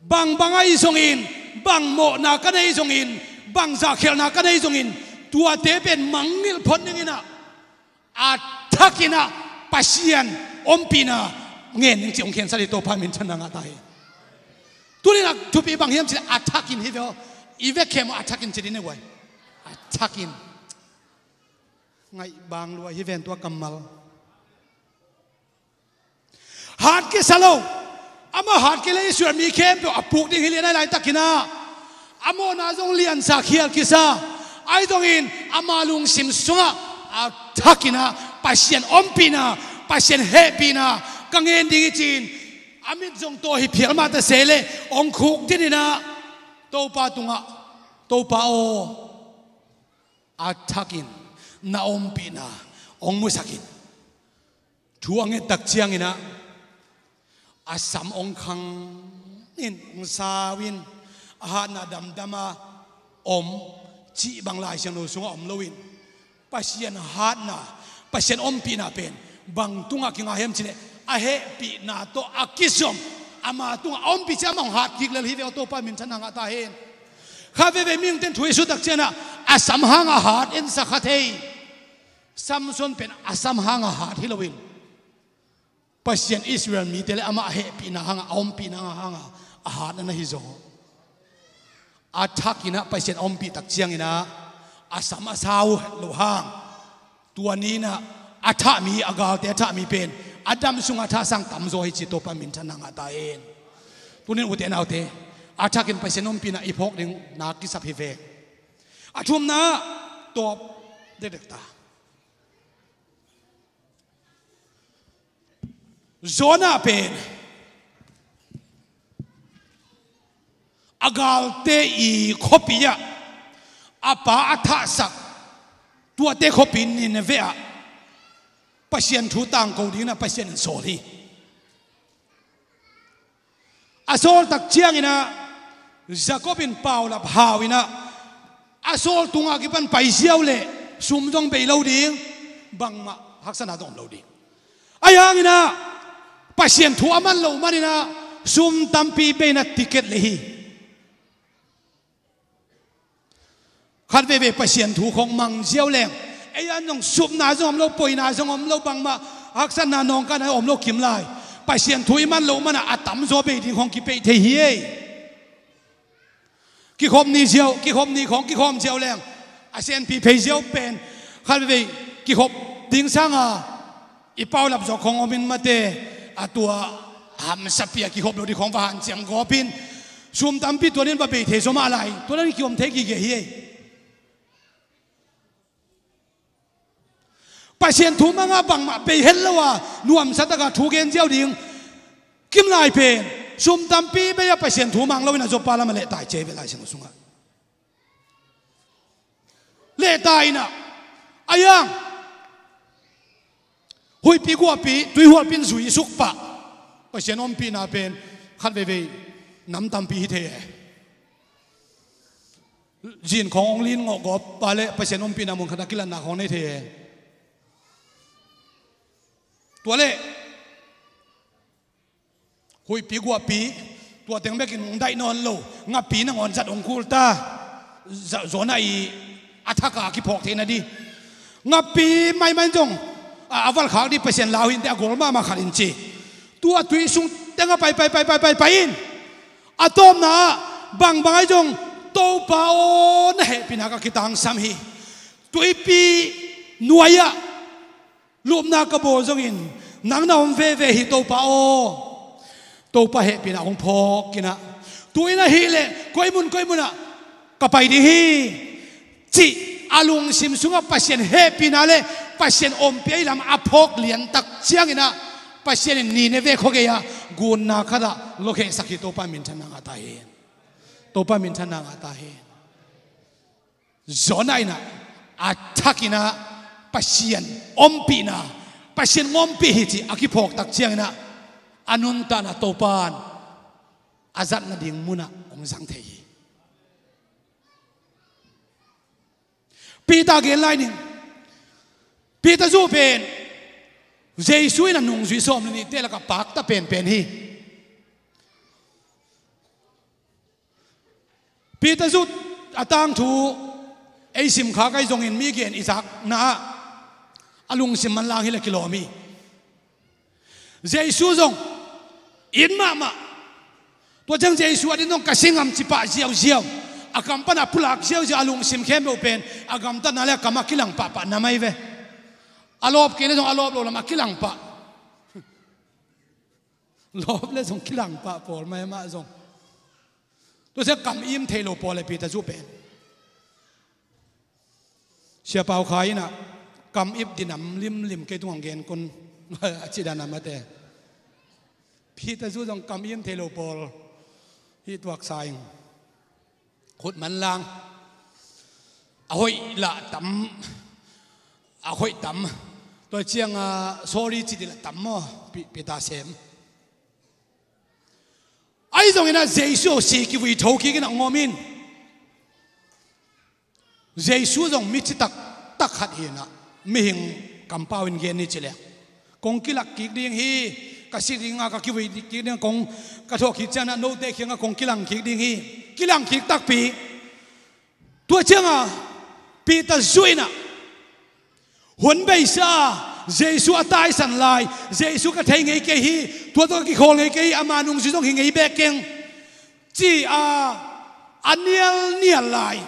bang bang ahi zongin, bang mawhna ka nei zongin, bang zahkhialhna ka nei zongin, tuate pen mangngilh phot dingin ah a thakin ah Pasian ompihna ngen ding cih hong khensat hi. Topa minthanna ngah ta hi. Tuni-in a thupi bang hiam cih leh a thakin hi ve aw. I vekpi-a maw a thakin ci ding ne guai. A thakin. Ngaih bang lua hi ven tua kammal. Hat kisa lo. Amah hat kei leh Israel mi khempeuh a puk ding hi lian ahi laitakin ah a mawhna zong liansa khial kisa. Ahi zongin ama lungsim sungah a thakin ah Pasian ompihna, Pasian hehpihna ka ngen ding hi ci-in a mit zong taw hi phial mah ta se leh hong khukdin in ah Topa tungah, Topa aw, a thakin na ompihna hong musak in. Thu a nget tak ciangin ah a sam hong khang in, hong sau in, a hatna damdam a om cih bang Lai Siangtho sungah om loin, Pasian hatna, Pasian ompihna pen bang tungah kinga hiam cih leh a hehpihna tawh a kizom, ama tungah a ompih ciang amah hong hat kik lel hi ve aw. Topa minthanna ngah ta hen. Khat veivei mihingte in thu i sut tak ciangin ah a sam hangah hat ensak kha thei. Samson pen a sam hangah hat hi loin Pasian Israel mite leh amah a hehpihna hangah, a ompihna hangah a hat na hi zaw. A thakin ah Pasian ompih tak ciangin ah a sam a sau loh hang, tua ni-in ah a thah mi, a galte a thah mi pen a dam sungah a thah sang tamzaw hi ci. Topa minthanna ngah ta hen. Tuni-in ute naute, a thakin Pasian ompihna i phawk ding na kisap hi ve. A thumna tawp dekdek ta. Jonah pen a galte i khuapi ah a pa a thahsak, tuate khuapi Nineveh ah Pasian thu tangko dingin ah Pasian in sawl hi. A sawl tak ciangin ah Jacob in paulap hau in ah a sawl tungah kipan pai ziau leh sum zong bei lo ding, bangmah haksatna zong om lo ding. Ahi hangin ah Pasian thu a man loh manin ah sum tampi bei in ah ticket lei hi. Khat veivei Pasian thu khawng mang ziau leng, ei an zong supna zong om lo, poina zong om lo, bangmah haksatna nawngkatna om lo kim lai. Pasian thu i man loh manin ah a tamzaw bei ding khawng kipeih thei hi ei. Kikhop ni ziau, kikhop ni khawng kikhawm ziau leng a senpi phei ziau pen khat veivei kikhop ding sanga i paulap zawk khawng om in mate, a tua hamsapi a kikhop lo ding khawng va hanciam gawp in sum tampi tua ni-in va bei thei zaw mah lai, tua ni-in kiom thei gige hi ei. Pasian thu manga bangmah bei het lo a nuamsa taka thu gen ziau ding kim lai pen sum tampi bei a Pasian thu mang loin a Joppa lamah lehtai ci ei ve Lai Siangtho sungah. Lehtai in ah a iang huihpi guahpi tuihualpi in zui suk pah. Pasian ompihna pen khat veivei nam tampi hi thei e. Zin khawng hong lin ngawh gawp pa leh Pasian ompihna mun khat a kilanna khawng nei thei e. Tua leh huihpi guahpi tua teng bekin hong daih nawn lo, ngapi nangawn zat hong kul ta. Za-, Jonah i a thaka kiphawk theihna ding ngapi maimai zong a, a valkhak ding Pasian lau hi inteh, a gol mahmah khat in ci. Tua tui sung tengah pai, pai, pai, pai, pai, pai in a tawpna ah bangbang ahi zong Topa aw, na hehpihna ka kitangsam hi. Tuipi nuai-ah lupna ka bawl zongin nang na om veve hi Topa aw. Topa hehpihna hong phawk in ah, tu-in ahih leh koi mun koi munah ka pai ding hi, cih a lungsim sungah Pasian hehpihna le Pasian ompih ahi lam a phawk liantak ciangin ah Pasian in Nineveh khuagei-ah gunna khatah luakhehsak hi. Topa minthanna ngah ta hi. Topa minthanna ngah ta hi. Jonah in ah a thakin ah Pasian ompihna Pasian ompih hi cih a kiphawk tak ciangin ah, a nuntakna Topa'n a zat nading munah hong zang thei hi. Peter gen lai ning. Peter zu pen Jesu in a nungzui sawm le nihte lakah pakta penpen hi. Peter zu a tangthu ei sim kha kai zongin, mi gen i zakna ah a lungsim manlang hi le kilawm hi. Jesu zong it mahmah. Tua ciang Jesu a din zong ka si ngam ci pah ziauziau. A kam panah pulak ziauziau, a lungsim khempeuh pen a gamtatna le a kam a kilang pahpah na mai ve. A lawp kei le zong a lawp lo lam a kilang pah. Lawp le zong kilang pah pawl mai mah zong. Tua ciang kam im thei lo pawl le Peter zu pen. Sia Pau Khai in ah, kam ip dinam limlim kei tungah gen kun a ci dan a mate. Peter zu zong kam im thei lo pawl hi tuak sa ing. Khut manlang. A hoih lah tam. A hoih tam. Tua ciang a sorry ci di lah tam maw. Pi-, Peter sem. Ahi zongin ah Jesu si kivui tho kik in ah ngawm in. Jesu zong mi citak tak khat hi in ah, mihing kampau in gen ni ci leh, kong kilak kik ding hi, ka si ding a ka kivui kik ding, kong ka thawh kik ciang ah note kiangah kong kilang kik ding hi. Kilang kik takpi. Tua ciang a Peter zu in ah, hun beisa Jesu a taisan lai, Jesu ka thei ngei kei hi, tua tawh ka kikhawl ngei kei hi, ama nungzui zong hi ngei bek keng, ci a, a nialnial lai.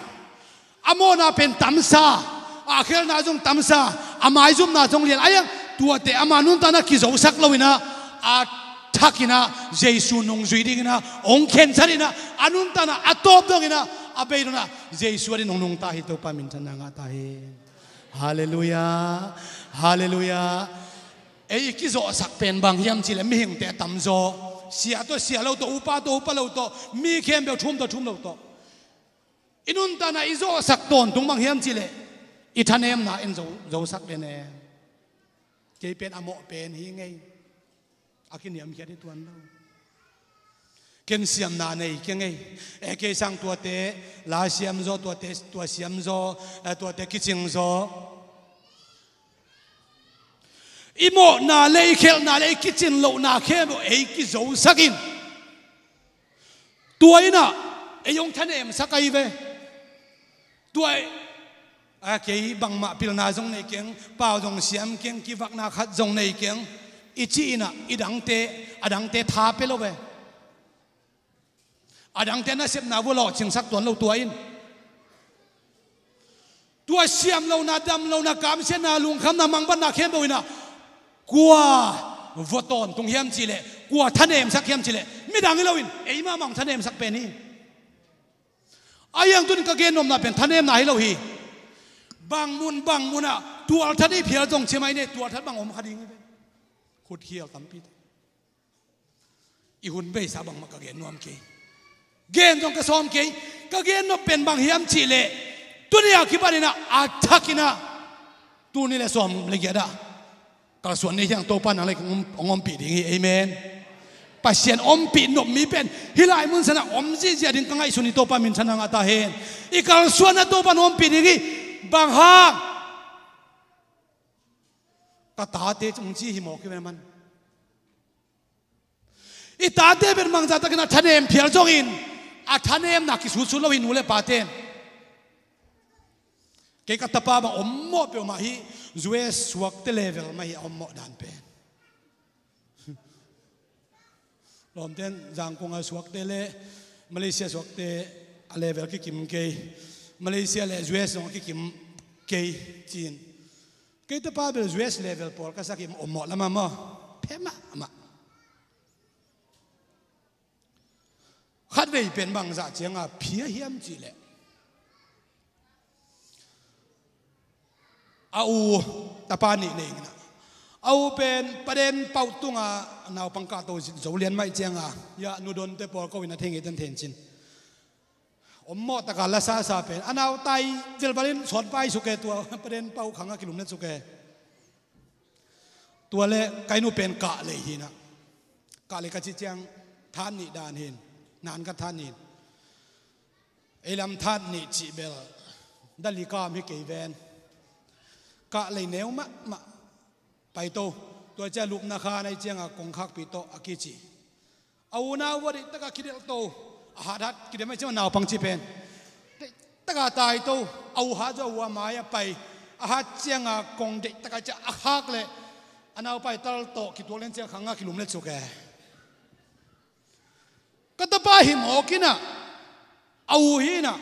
A mawhna pen tamsa, a khelna zong tamsa, a maizumna zong lian. Ahi hang tuate ama nuntakna kizosak lo in ah, a thak in ah Jesu nungzui ding in ah hong khensat in ah, a nuntakna a tawp dong in ah, a bei dong in ah Jesu a din hong nungta hi. Topa minthanna ngah ta hi. Halleluiah. Halleluiah. Ei i kizawhsak pen bang hiam cih leh mihingte a tamzaw, sia tawh sia lo tawh, upa tawh upa lo tawh, mi khempeuh thum tawh thum lo tawh. I nuntakna i zawhsak tawntung bang hiam cih leh i thanemna in zo, zosak den e. Kei pen a mawh pen hi ngei. A kiniamkhiat hi tuan lo. Ken siamna nei kei ngei. E, kei sang tuate la siamzaw, tuate tua siamzaw, e, tuate kicingzaw. I mawhna le i khelhna le i kicin lohna khempeuh ei kizosak in. Tua in ah ei hong thanemsak ahi ve. Tua, a, kei bangmah pilna zong nei keng, pau zong siam keng, kivakna khat zong nei keng, i ci in ah, i dangte, a dangte tha pia lo ve. A dangte nasepna vua lawhcingsak tuan lo tua in. Tua siam lohna, dam lohna, kamsiatna, lungkhamna, mangbatna khempeuh in ah kua vua tawntung hiam cih leh, kua thanemsak hiam cih leh, midang hi lo in, ei mahmah hong thanemsak pen hi. Ahi hang tuni ka gen nopna pen thanemna hi lo hi. Bang mun, bang mun ah tualthat i phial zong ci mai ni, tualthat bang om kha ding hi ve. Khutkhial tampi. I hun beisa bangmah ka gen nuam kei. Gen zong ka sawm kei. Ka gen nop pen bang hiam cih leh, tuni a kipan in ah, a thak in ah, tuni le sawm le giat ah kalsuan ni hiang Topa nang le hong om, hong ompih ding hi. Amen. Pasian ompih nop mi pen hih lai mun san ah om ziahziah ding ka ngaihsun hi. Topa minthanna ngah ta hen. I kalsuan ah Topa nang ompih ding hi. Bang hang? Ka tate cung ci hi mawk hi ve man. I tate pen mangza takin a thanem phial zongin, a thanemna kisutsut lo hi nu le paten. Kei ka tapa bang om mawh peuhmah hi, U S suakte level mah hi a om mawh dan pen. Lawmten Zangkong a suakte le Malaysia suakte a level kikim kei. Malaysia le U S zong a kikim kei cin. Kei tapa bel U S level pawl ka sak hi om mawh lamah maw. Phe mahmah. Khatvei pen bangzah cianga phia hiam cih leh, a u tapa nih nei ina, a u pen paden pauh tunga naupang kahto zo lian maih cianga, ya nudonte pawl ko ina thei ngei ten thencin. Om mawh taka la sasa pen a nau tai velvalin sawt vai suke tua paden pauh khanga kilumlet suke. Tua le ka inn uh pen Kahlei hi na. Kahlei ka cih ciang Thanni dan hi. Nan ka Thanni. Ei lam Thanni cih bel Dali kam hi kei ven. Kahlei neu mahmah. Paito. Tua ciang lupna khan ahih ciangin kongkhakpi tawh a kici. A unau va deih takin kidelhto. A hathat kidem ahih ciangin naupang cih pen deih takin taito. A u hat zaw, a u a mai-ah pai. A hat ciangin kong deih takin ciang a khak leh a naupai tal tawh kituak lian ciang khangah kilum letsuk e. Ka tapa hi mawk in ah, a u hi in ah,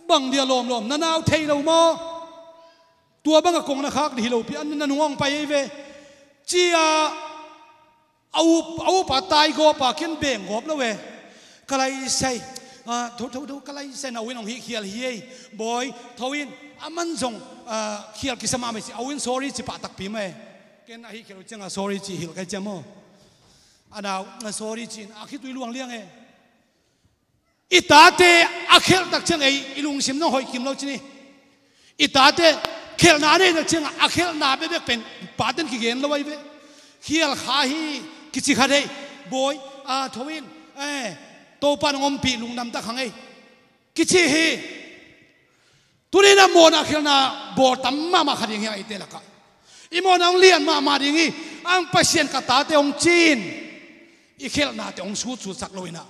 bang dia lawmlawm, na nau thei lo maw? Tua bangah kong na khak ding hi lopi, a na nung hong pai ei ve. Ci-a a u, a upa taigawp a, ken beng gawp lo e. Ka laisai, ah, tho, tho, tho, ka laisai, na u in hong hih khial hi ei. Bawi, tho in, a man zong, ah, khial kisa mahmah ci, a u in sorry ci pah takpi mah e. Ken a hih khial uh ciangin sorry ci hilh ka hih ciang maw. A nau, ah, sorry ci-in a khitui luang liang e. I tate a khelh tak ciang ei, i lungsim zong hoih kim lo ci ni. I tate khelhna a neih tak ciangin a khelhna bekbek pen paten kigen lo ahi ve. Khial kha hi kici kha thei. Bawi, a, tho in, eh, Topa nong ompih lungdam tak hang ei kici hi. Tuni-in ah mawhna khelhna bawl tam mahmah kha ding hi hang eite lakah. I mawhna hong lian mahmah ding hi. Ang Pasian ka tate hong ci-in i khelhnate hong sutsutsak lo in ah,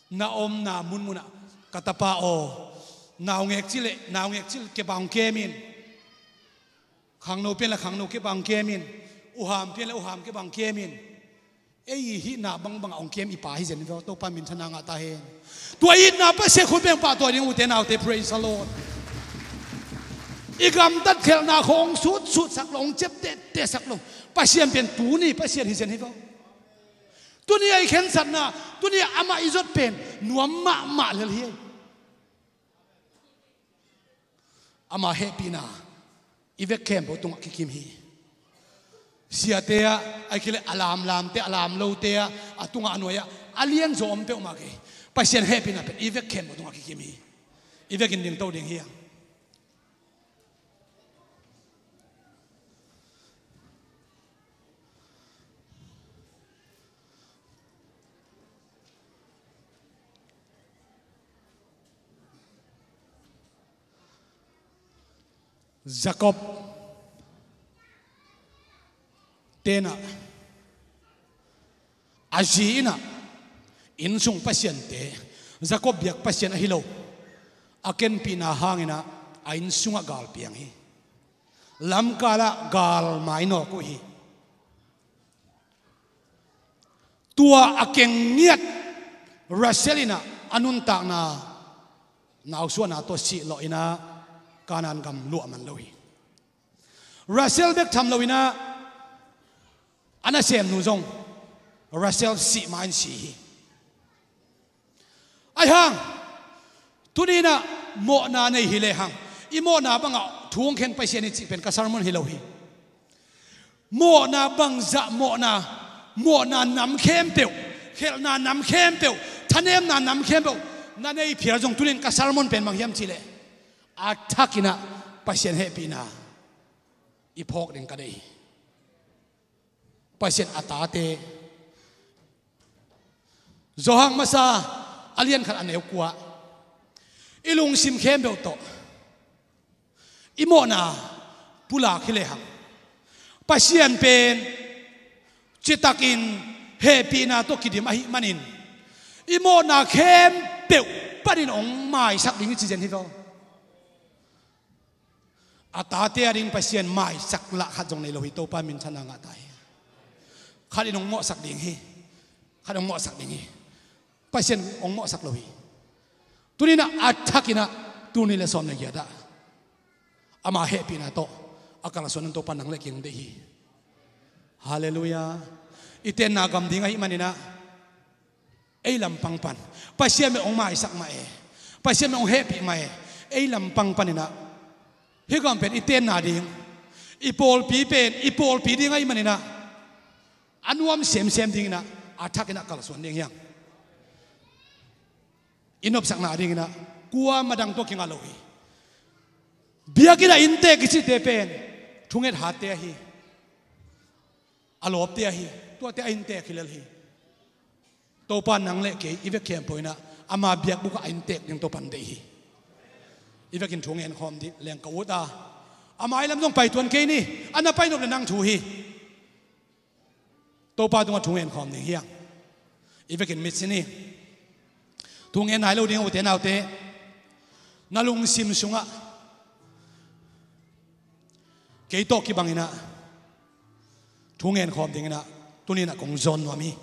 na omna munmun ah, ka tapa aw, naungek cih leh naungek cih kep a hong kem in. Khangno pen leh khangno kep a hong kem in. Uham pen leh uham kep a hong kem in. Ei i hihna bangbang a hong kem i pa hi zen hi ve aw, Topa minthanna ngah ta hen. Tua i itna Pasian khut beng pahtawi ding ute naute, praise the Lord. I gamtat khelhna khawng hong sutsutsak lo, hong ciaptehsak lo Pasian pen tuni Pasian hi zen hi ve aw. Tuni a i khensatna, tuni a amah i zot pen nuam mahmah lel hi. Ama hehpihna i vek khempeuh tungah kikim hi. Siate ah, ahih kei leh a lamlamte, a lamlote ah, a tungah a nuai ah a lianzaw om peuhmah kei. Pasian hehpihna pen i vek khempeuh tungah kikim hi. I vekin dingto ding hi hang. Jakob tenah a zi in ah innsung pasiante, Jakob biak Pasian ahi lo a kenpihna hangin ah a innsungah gal piang hi. Lamkalah gal mainawk uh hi. Tua a keng ngiat Rachel in ah a nuntakna nausuahna tawh sihlawh in ah Kanaan gam luah man lo hi. Rachel bek tham lo in ah a nasemnu zong Rachel sih ma-in si hi. Ahi hang, tuni-in ah mawhna nei hi lehang, i mawhna bangah thu hong khen Pasian hi cih pen ka sermon hi lo hi. Mawhna bangzah mawhna, mawhna nam khempeuh, khelhna nam khempeuh, thanemna nam khempeuh na nei phial zong tuni-in ka sermon pen bang hiam cih leh, a thakin ah Pasian hehpihna i phawk ding ka deih hi. Pasian a tate. Johan masa a lian khat a neu kua. I lungsim khempeuh tawh i mawhna pulak hi lehang, Pasian pen citakin hehpihna tawh kidim ahih manin i mawhna khempeuh panin hong maisak ding hi ci zen hi ve aw. A tate a ding Pasian maisak lah khat zong nei lo hi, Topa minthanna ngah ta hi. Khat in hong mawhsak ding hi. Khat in hong mawhsak ding hi. Pasian hong mawhsak lo hi. Tuni-in ah a thakin ah tul nih le sawm le giat ah ama hehpihna tawh a kalsuan in Topa nang le kei hong deih hi. Halleluiah. I tenna gam ding ahih manin ah ei lampang pan Pasian bek hong maisak mah e. Pasian bek hong hehpih mah e. Ei lampang panin ah hih gam pen i tenna ding, i pawlpi pen i pawlpi ding ahih manin ah a nuam semsem dingin ah a thakin ah kalsuan ding hi hang. I nopsakna dingin ah kuamah dang tawh kingah lo hi. Biakinn ah inntek i cihte pen thunget hatte ahi. a lawpte ahi, tuate a inntek hi lel hi. Topa nang le kei i vek khempeuh in ah ama biakbuk ah a inntek ding Topa in deih hi. I vekin thu ngen khawm ding leng ka ut a, a mailam zong pai tuan kei ni. A na pai nop le nang thu hi. Topa tungah thu ngen khawm ding hi hang. I vekin mitsi ni. Thu ngen nai lo ding a, ute naute, na lungsim sungah kei tawh kibang in ah thu ngen khawm ding in ah tuni in ah kong zawn nuam hi.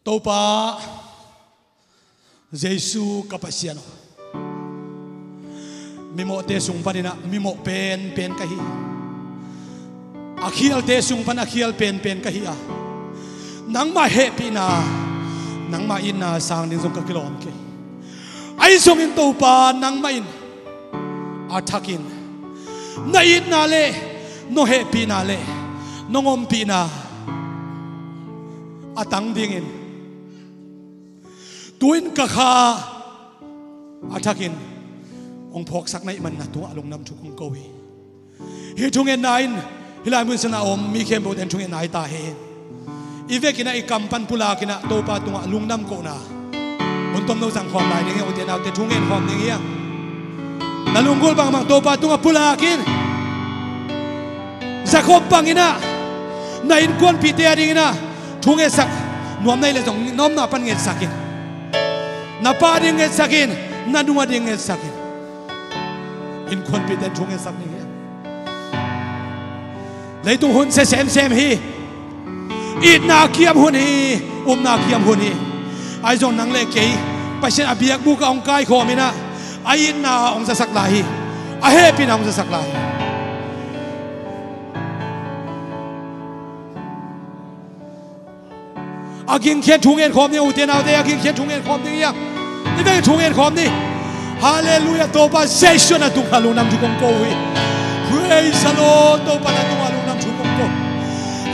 Topa Jesu ka Pasian aw, mimawhte sung panin ah mimawh penpen ka hi. A khialte sung pan a khial penpen ka hi a, nangmah hehpihna, nangmah itna sang ding zong ka kilawm kei. Ahi zongin Topa, nangmah in a thakin na itna le nong hehpihna le nong ompihna a tang dingin tu-in ka kha a thakin hong phawksak na hih manin na tungah lungdam thu kong ko hi. Hih thungetna in hih lai mun sungah a om mi khempeuh teng thungetna hi ta hen. I vekin ah i kam pan pulakin ah Topa tungah lungdam kohna hun tomno zang khawm lai ding hi hang, ute naute, thu ngen khawm ding hi hang. Na lunggulh bangbang Topa tungah pulakin, Jakob bangin ah na innkuanpihte a dingin ah thu ngetsak nuam na hih leh zong na omna pan ngetsak in. Na pa ding ngetsak in, na nu a ding ngetsak in. Innkuanpihte thu ngetsak ding hi. Leitung hun sia semsem hi. Itna kiam hun hi. Upna kiam hun hi. Ahi zong nang le kei Pasian a biakbuk ah hong kaikhawm in ah a itna hong zasak lai hi. A hehpihna hong zasak lai hi. A gingkhian thu ngen khawm ni, ute naute, a gingkhian thu ngen khawm ni. Ia, i vek thu ngen khawm ni. Halleluia. Topa Jesu, na tungah lungdam thu kong ko hi. Praise the Lord. Topa, na tungah lungdam thu kong ko.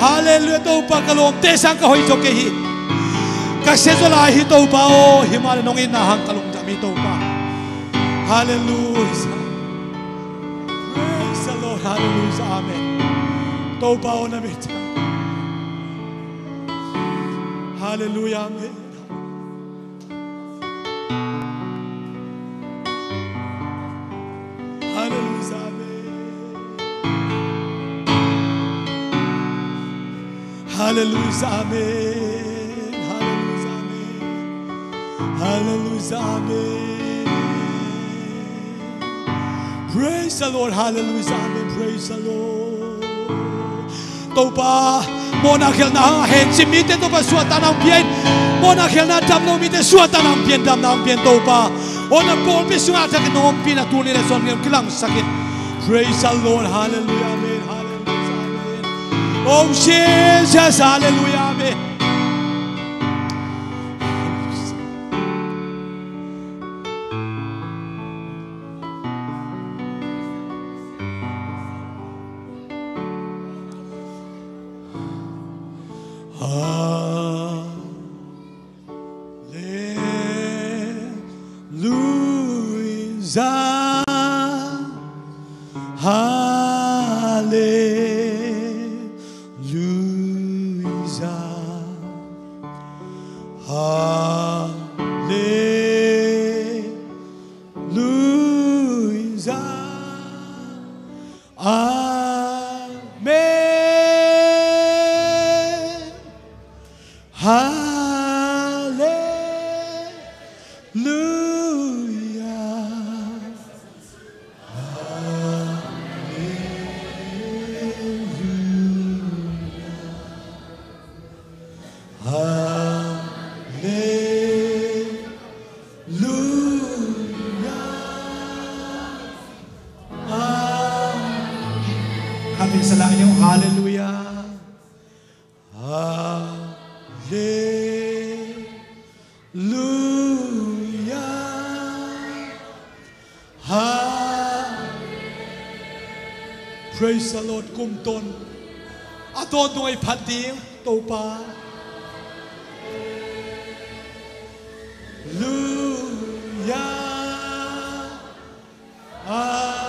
Halleluia. Topa, ka lawmte sang ka hoih zaw kei hi. Ka sia zaw lai hi Topa aw. Himahleh nong itna hang ka lungdam hi Topa. Halleluia. Praise the Lord. Halleluia. Amen. Topa aw, na mit. Halleluia. Amen. Halleluia. Amen. Halleluia. Amen. Halleluia. Amen. Halleluia. Amen. Praise the Lord. Halleluia. Amen. Praise the Lord. Topa, mawhna khialhna hang a hencip mite Topa suahtakna hong pia in. Mawhna khialhna damlo mite suahtakna hong pia in, damna hong pia in Topa. Aw, na pawlpi sungah a thakin nong ompihna tuni le zawn ngen kilangsak in. Praise the Lord. Halleluia. Amen. Halleluia. Amen. Oh, Jesus. Halleluia. Amen. Halleluia. Halleluia. Halleluia. Amen. Halleluia. Halleluia. Halleluia. Amen. Khat vei sa lai ni. Halleluia. Halleluia. Ha-, Praise the Lord. Kum ton a tawntung a i phat ding Topa. Halleluia. Amen.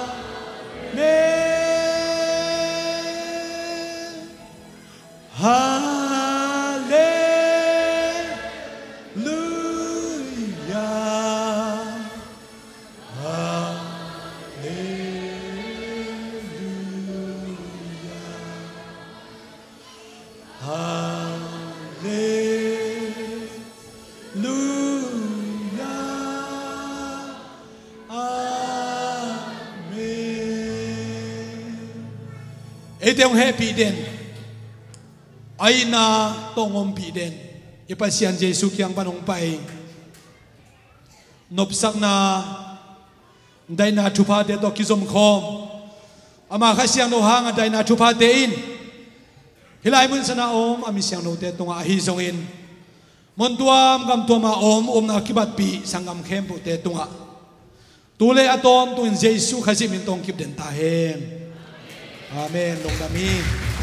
Halleluia. Halleluia. Halleluia. Amen. Eite hong hehpih den, a itna tawh hong ompih den i Pasian Jesu kiang pan hong pai nopsakna, daihna thuphate tawh kizomkhawm, ama Kha Siangtho hanga daihna thuphate in hih lai mun sana om a mi siangthote tungah ahi zongin, mun tuam gam tuama om upna kibatpih sanggam khempeuhte tungah tu le a tawntungin Jesu Khazih min tawh hong kip den ta hen. Amen. Lungdam hi.